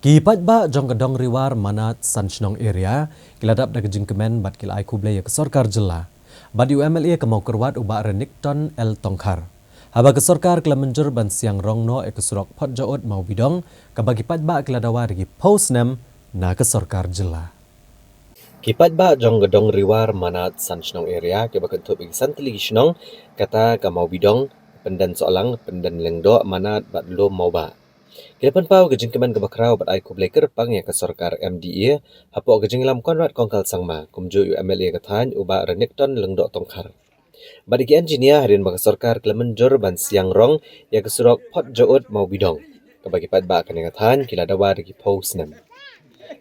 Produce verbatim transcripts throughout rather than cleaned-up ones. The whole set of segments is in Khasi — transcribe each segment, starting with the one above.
Ki paidbah jong ka Dongriwar Manat Sanshnong area ki la dap da ka jingkmen bad ki la ai khublei ïa ka sorkar jylla bad ïa u M L A ka Mawkyrwat u Bah Renikton L Tongkhar haba ka sorkar ka la mynjur ban siang rong noh ïa ka surok Photjaud Mawbidong kaba ki paidbah ki la dawa da ki phew snem na ka sorkar jylla. Ki paidbah jong ka Dongriwar Manat Sanshnong area kiba kynthup ïa ki san tylli ki shnong, kata ka Mawbidong, Pyndensohlang, Pyndenlyngdoh, Manat bad Lum Mawbah, ki la pynpaw ka jingkmen kaba khraw bad ai khublei kyrpang ïa ka sorkar M D A hapoh ka jingïalam Conrad Kongkal Sangma, kumjuh ïa u M L A ka thaiñ u Bah Renikton Lyngdoh Tongkhar bad ïa ki engineer hadien ba ka sorkar ka la mynjur ban siang rong ïa ka surok Photjaud Mawbidong kaba ki paidbah kane ka thaiñ ki la dawa da ki phew snem.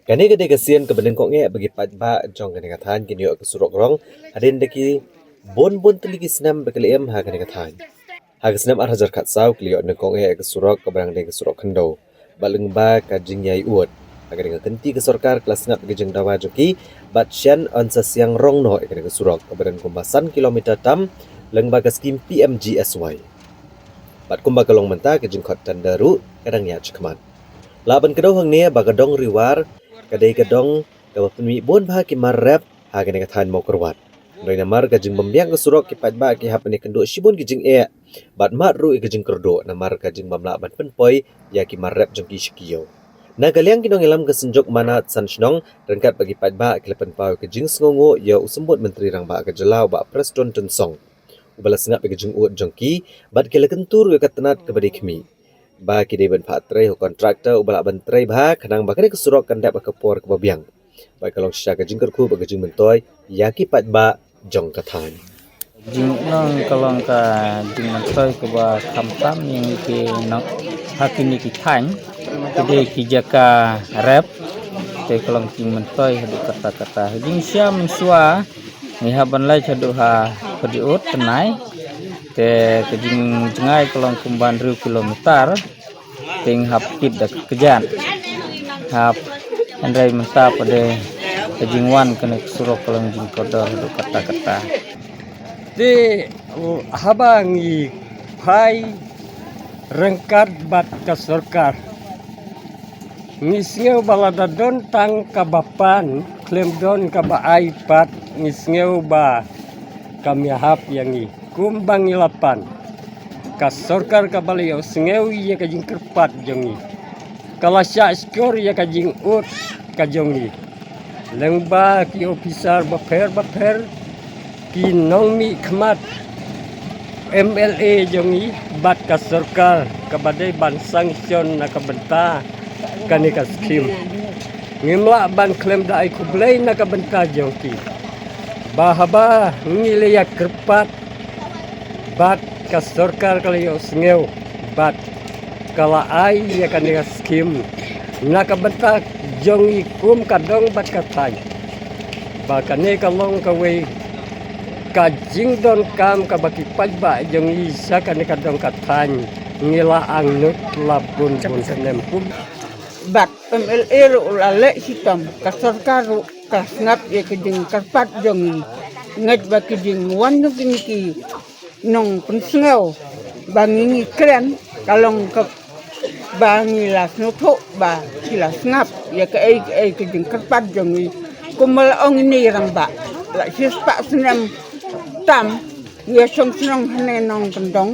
Kane ka dei ka sien kaba nyngkong eh ba ki paidbah jong kane ka thaiñ kin ïoh ka surok rong hadien da ki bun bun tylli ki snem ba ki la im ha kane ka thaiñ. Ha ka snem ar hajar khatsaw ki la ïoh nyngkong eh ka surok kaba dang dei ka surok khyndew bad lyngba ka jingïai ud, ha kane ka kynti ka sorkar ka la sngap ïa ka jingdawa jong ki bad shen yn sa siang rong noh ïa kane ka surok kaba dang kumba san kilometer tam lyngba ka skim P M G S Y. Bad kumba ka long mynta, ka jingkhot tender ruh ka dang ïaid shakhmat. Lah ban kdew hangne ba ka Dongriwar ka dei ka dong kaba pynmih bun bha ki mar rep ha kane ka thaiñ Mawkyrwat. Hynrei namar ka jingbym biang ka surok, ki paidbah ki hap ban ïakynduh shibun ki jingeh bad mad ruh ïa ka jingkyrduh namar ka jingbym lah ban pynpoi ïa ki mar rep jong ki sha ki ïew. Na ka liang ki nongïalam ka Synjuk Manat Sanshnong ryngkat bad ki paidbah ki la pynpaw ïa ka jingsngewnguh ïa u Symbud Myntri Rangbah ka jylla u Bah Prestone Tynsong, uba la sngap ïa ka jingud jong ki bad ki la kyntu ruh ïa ka tnat kaba dei khmih ba ki dei ban phah trei ha u kontraktor uba lah ban trei bha khnang ba kane ka surok kan dep ha ka por kaba biang. Bad ka long shisha ka jingkyrkhu bad ka jingmyntoi ïa ki paidbah jong ka thaiñ. Jingnong ka long ka jingmyntoi kaba khamtam ïa ngi ki nong ha kine ki thaiñ, ki dei ki jaka rep. Te ka long jingmyntoi haduh katta katta. Jingshisha mynshuwa ngi hap ban leit haduh ha Photjaud tynrai. Te ka jingjngai ka long kumba hynriew kilometer. Te ngi hap kit da ka kjat. Hap, hynrei mynta pat de ka jingwan kane ka surok ka long jingkordor haduh katta katta. Te haba ngi phai ryngkat bad ka sorkar, ngi sngew ba lada don tang kaba pan khlem don kaba ai pat, ngi sngew ba kam ïahap ïa ngi. Kumba ngi la pan, ka sorkar kaba la ïohsngew ïa ka jingkyrpad jong ngi, ka la shah shkor ïa ka jingud ka jong ngi. Lyngba ki ophisar bapher bapher, ki nongmihkhmat, M L A jong ngi bad ka sorkar kaba dei ban sanction na ka bynta kane ka skim. Ngim lah ban khlem da ai khublei na ka bynta jong ki ba haba ngi la ïakyrpad bad ka sorkar ka la ïohsngew bad ka la ai ïa kane ka skim na ka bynta jong ngi kum ka dong bad ka thaiñ. Ba kane ka long kawei ka jingdonkam kaba ki paidbah jong ngi sha kane ka dong ka thaiñ ngi la angnud la bun bun snem kum. Bad M L A ruh u la leh shitom, ka sorkar ruh ka sngap ïa ka jingkyrpad jong ngi. Ngeit ba ki jingwan jong kine ki nongpynsngew ba ngi ngi kren ka long kaba ngi la sngewthuh ba ki la sngap ïa kaei kaei ka jingkyrpad jong ngi. Kumba la ong ine i rangbah, la shispah snem tam ngi ïashong shnong hangne nongkyndong,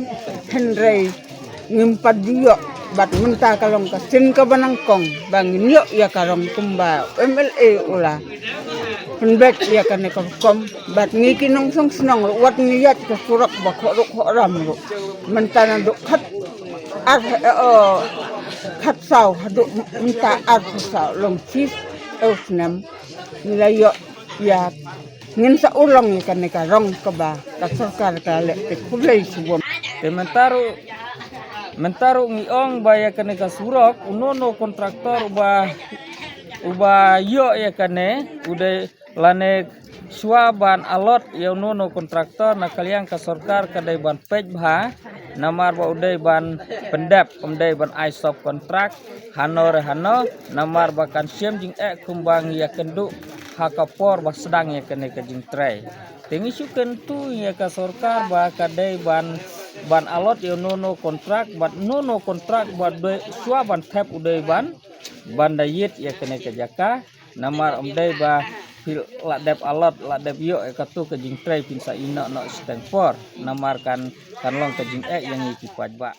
hynrei ngim pat ju ïoh. Bad mynta ka long ka sien kaba nyngkong ba ngin ïoh ïa ka rong kumba M L A u la pynbeit ïa kane ka rukom. Bad ngi ki nongshong shnong ruh wat ngi ïaid ka surok ba khohruh khohram ruh, mynta naduh khat ar, eh, khatsaw haduh mynta arphew saw, long shiphew snem ngi la ïoh ïa, ngin sa urlong ïa kane ka rong kaba ka sorkar ka leh. Te khublei shibun. Te mynta ruh, mynta ruh ngi ong ba ïa kane ka surok, uno uno kontraktor uba, uba ïoh ïa kane u dei, lane shuwa ban allot ïa uno uno kontraktor, na ka liang ka sorkar ka dei ban peit bha. Namar ba u dei ban pyndep, um dei ban ai sub kontrak hano re hano. Namar ba kan shim jingeh kumba ngi ïakynduh ha ka por ba sdang ïa kane ka jingtrei. Te ngi shu kyntu ïa ka sorkar ba ka dei ban, ban allot ïa uno uno kontrak, bad uno uno kontrak ba dei shuwa ban thep u dei ban ban da ïit ïa kane ka jaka, namar ym dei ba phi la dep allot, la dep ïoh ïa katu ka jingtrei phin sa ïehnoh noh shiteng por, namar kan, kan long ka jingeh ïa ngi ki paidbah.